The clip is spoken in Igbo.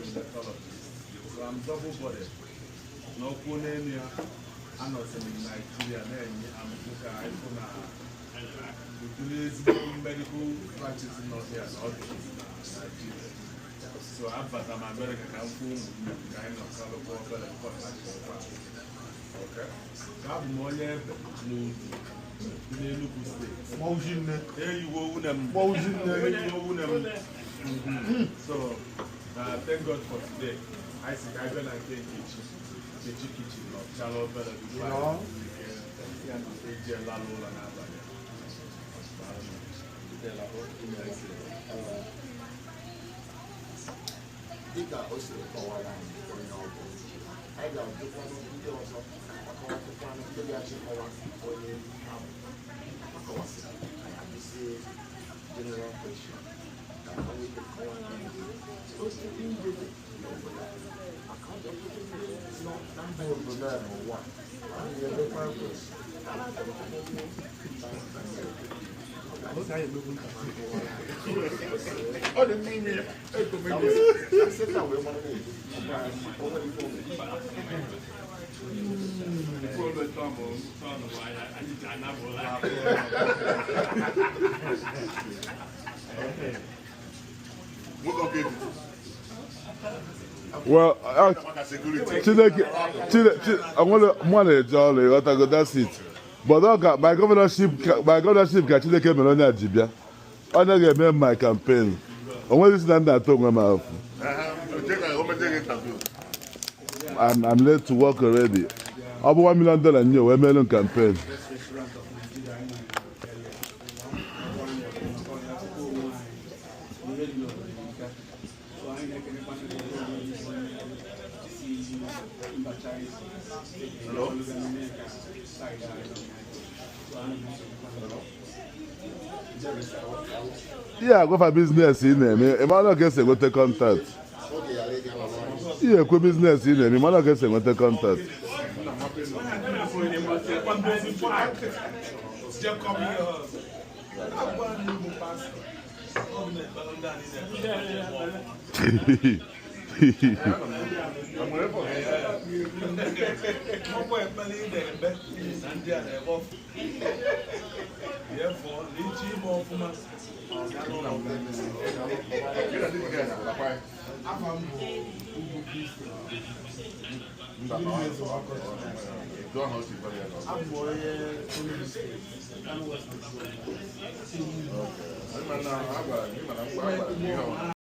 Perinatologist. So I'm double bodied. N'okwu n'elu ya, anọzi m Naijiria na-enye amụkwu ka anyị fụ na ụdịrị ezigbo medical practice nọ here na ọ dị na Naijiria. So abata m Amerịka ka m fụ ụmụnne m ka anyị nọkọrọkwa obere nkọta. Okay. So abụ m onye Ebe n'Udu dị n'Enugu Steeti. Eyiwo nwunye m. Eyiwo nwunye m. So, thank God for today. Anyị si ka anyị bịa na nke Nkechi. Nkechi Kitchen nọ chala obere before anyị eji lalụ ụlọ n'abalị. Dịka o siri kọwara anyị onye ọ bụ, anyị ga-ajụkwanụ ndị ọzọ akọwatụkwanụ ndị ga-achịkọwa onye ha bụ. Akọwasịrị anyị, ajụzie general question ka ha nwee ike kọwara anyị otu Indomie n'obodo a, maka ọ dị ọtụtụ ndị nọ na mba obodo a n'ụwa a na-emekwa a na-achọ. Ọ dị mma ime ya. Sịta wee mara na o nwere ife o mere. Nwoke ọka etiti. Well, Maka security. Chineke, Chineke, onwere mụ na-eje ọrụ, ịghọtago? That's it. But ọ ka my governorship ka Chineke mere onye a ji bịa. Onye ga-eme my campaign. O nweghị isi na m na-atụ onwe m afụ. Oche ka o meche gị interview. I'm late to work already. Ọ bụ $1 million nye wee meelu m campaign. Best restaurant of Nigeria anyị na-ele akụkọ onwe anyị ihe dị n'obodo erika. So anyị na-ekenekwa ndị si mba China side anyị nọ. So anyị na-ekenekwa. Ihe agwafa business ị na-eme, ị mara ka esi enweta contact. Oge ghara ịga n'ọrụ. Ihe ekwe business ị na-eme, ị mara ka esi enweta contact. Ọkwa ekpere ị na-ekpe na ndị a na-eme ọfụ. Therefore, na iche ime ọfụma, ọ gaa n'ụlọ ụka. Afa m bụ Ugwu Kristo. Mmiri ezo ọkọchị. Abụ m onye Enugu Steeti, Kano West.